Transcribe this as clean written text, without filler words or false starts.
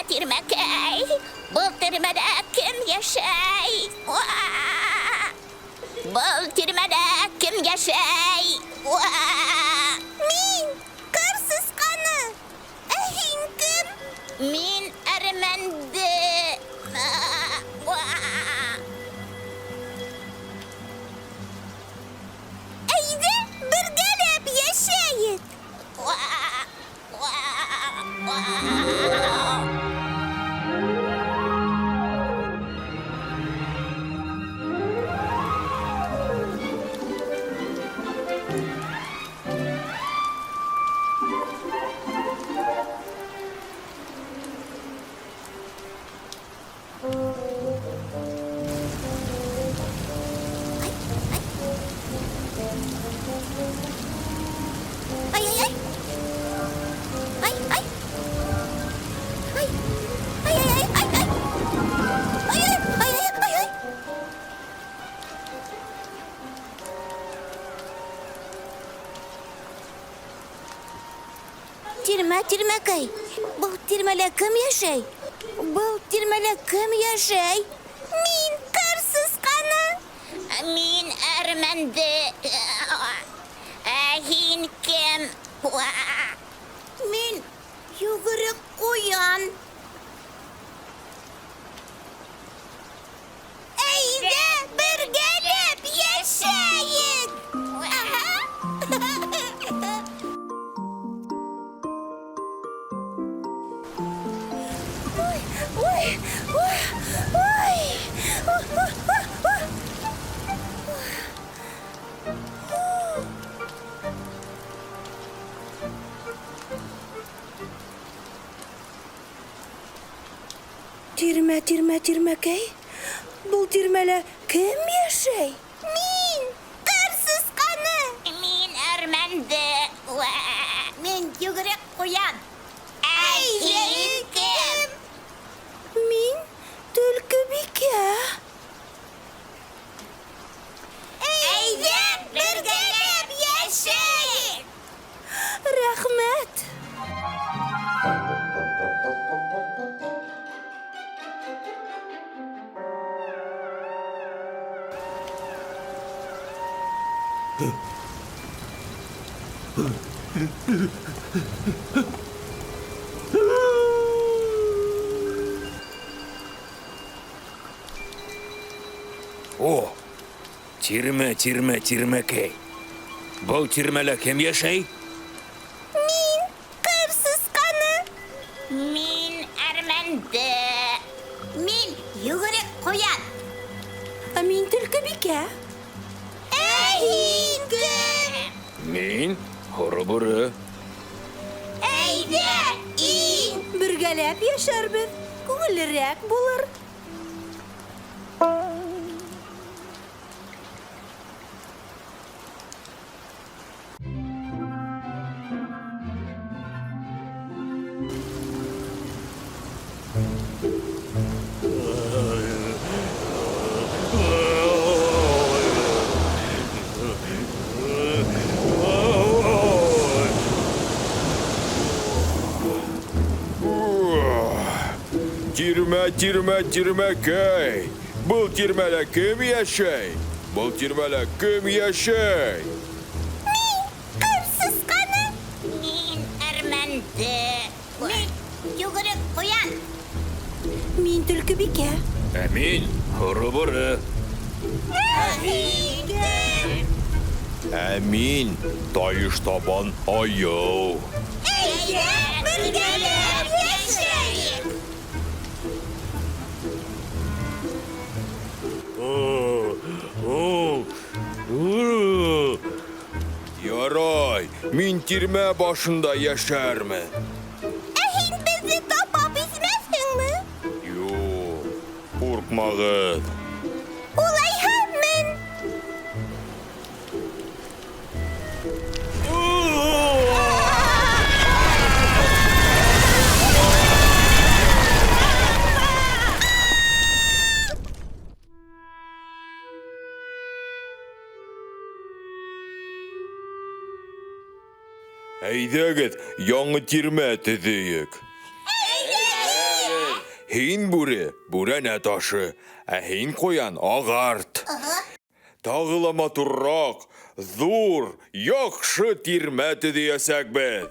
тирмәкәй, был тирмәлә кем йәшәй? Был тирмәлә кем йәшәй? Мин, ҡыр сысҡаны. Ә һин кем? Мин әрмәнде. Әйҙә, бергәләп йәшәйек. Ай-ай-ай. Ай-ай. Ай. Ай-ай-ай-ай. Ай-ай-ай-ай. Тирмә, тирмәкәй. Был тирмәлә кем йәшәй? Был тирмәлә кем йәшәй? Мин, ҡыр сысҡаны. Мин әрмәнде. Ә һин кем? Мин йүгерек ҡуян. Әйҙә, бергәләп йәшәйек. Ой, ой, ой, ой. Тирмә, тирмә, тирмәкәй. Был тирмәлә кем йәшәй? Мин, ҡыр сысҡаны. Мин әрмәнде. Мин йүгерек ҡуян. Ә һин кем? Мин төлкөбикә. Әйҙә, бергәләп йәшәйек. Рәхмәт. О, тирмә, тирмә, тирмәкәй. Был тирмәлә кем йәшәй? Мин, ҡыр сысҡаны. Мин әрмәнде. Мин йүгерек ҡуян. Ә мин төлкөбикә. Ә һин кем? Мин һоро бүре. Әйҙә, ин. Бергәләп йәшәрбеҙ. Күңеллерәк булыр. Тирмә, тирмә, тирмәкәй. Был тирмәлә кем йәшәй? Был тирмәлә кем йәшәй? Мин, ҡыр сысҡаны. Мин әрмәнде. Мин йүгерек ҡуян. Мин төлкөбикә. Ә мин һоро бүре. Ә һин кем? Ә мин тайыш табан айыу. Әйҙә, бергәләп йәшәйек. Ярай, мин тирмә башында йәшәрмен. Ә һин беҙҙе тапап эсмәҫһеңме? Юҡ, ҡурҡмағыҙ. Улайһа, мен. Әйҙәгеҙ, яңы тирмә төҙөйөк. Әйҙә! Һин, бүре, бүрәнә ташы, ә һин, ҡуян, ағарт. Тағы ла матурыраҡ, ҙур, яҡшы тирмә төҙөйәсәкбеҙ.